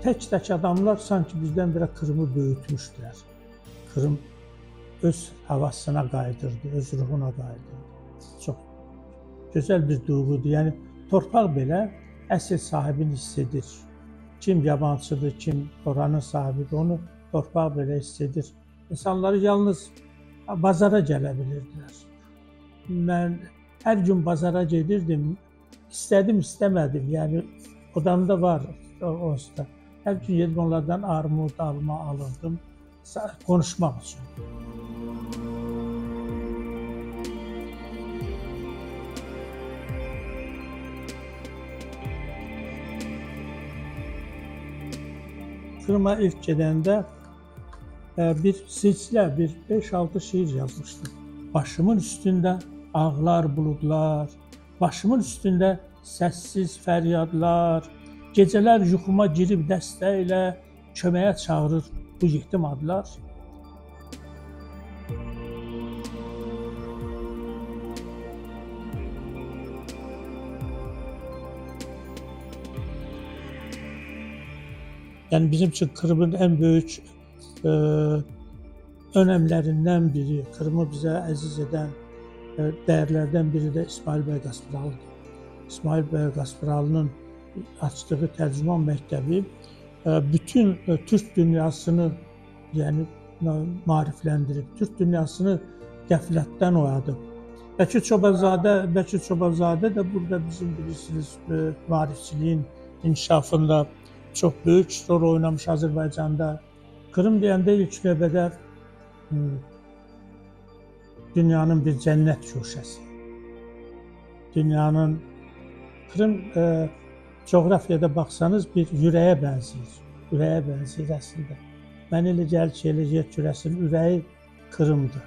tək-tək adamlar sanki birdən-birə Krımı böyütmüşdülər. Krım öz havasına qayıdırdı, öz ruhuna qayıdırdı. Çox gözəl bir duyğudur. Yəni torpaq belə əsl sahibini hiss edir. Kim yabancıdır, kim oranın sahibidir, onu torpaq belə hiss edir. İnsanları yalnız bazara gələ bilirdilər. Mən hər gün bazara gedirdim, istədim, istəmədim. Yəni odamda var onsuz da. Hər gün gedib onlardan armud, alma alırdım konuşmaq üçün. Krıma ilk gedəndə bir silsilə, bir 5-6 şiir yazmışdım. Başımın üstündə ağlar buludlar, başımın üstündə səssiz fəryadlar, gecələr yuxuma girib dəstə ilə köməyə çağırır bu yetim adlar. Yəni bizim üçün Krımın ən böyük önəmlərindən biri, Krımı bizə əziz edən dəyərlərdən biri də İsmail bəy Gaspıralıdır. İsmail bəy Gaspıralının açdığı Tərcüman məktəbi bütün Türk dünyasını yəni maarifləndirib, Türk dünyasını qəflətdən oyadıb. Bəkir Çobanzadə də burada bizim bilirsiniz maarifçiliyin inkişafında çox böyük rol oynamış Azərbaycanda. Krım deyəndə ilk növbədə dünyanın bir cənnət köşəsi. Dünyanın Krım coğrafiyada baxsanız bir ürəyə bənzəyir. Ürəyə bənzəyir əslində. Mən elə gəlir ki, elə yer kürəsinin ürəyi Krımdır.